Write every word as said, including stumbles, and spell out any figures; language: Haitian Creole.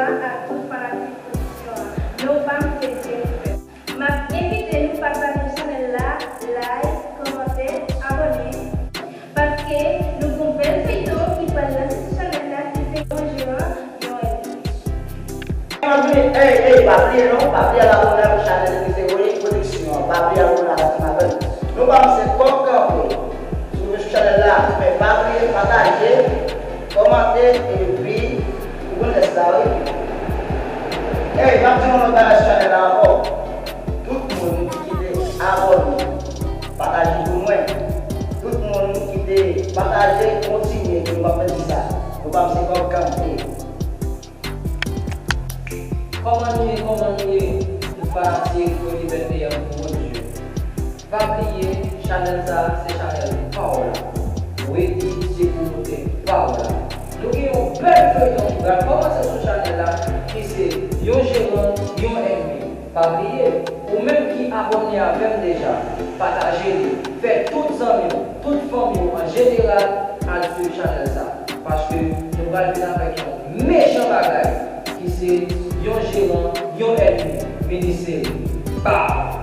A tout fanatik pwodiksyon an, nou pa m se vye frè. M ap envite nou pataje chanèl la, like, kòmante, abòne. Paske nou gon bèl feyton ki pral lanse sou chanèl la ki se Yon Jeran, Yon Ènmi. Ey, ey, pa bliye non, pa bliye al abòne avèk chanèl ki se Ronin Pwodiksyon an. Pa bliye abòne avèk nou. Nou pa m se Kòk Kanpe. Si w rive sou chanèl la, men pa bliye pataje, kòmante, epi ou konn lès la wi. Ey, m ap di nou yon lòt bagay sou chanèl la ankò. Tout moun ki te abòne, pataje pou mwen. Tout moun ki te pataje, kontinye, ke nou p ap pèdi sa. Nou pa m se Kòk Kanpe. Kòman nou ye, kòman nou ye? Nou fanatik Ronin venteyen pou Bondye. Pa bliye, chanèl sa a se chanèl pa w la. Redi se pou moute pa w la. Nou gen yon bèl feyton ki pral kòmanse sou chanèl la, ki se Yon Jeran, Yon Ènmi. Pa bliye, ou menm ki abòne avè m deja, pataje li, fè tout zanmi w, tout fanmi w an jeneral al swiv chanèl sa, paske nou pral vin avèk yon mechan bagay ki se Yon Jeran, Yon Ènmi, mini seri. Pow!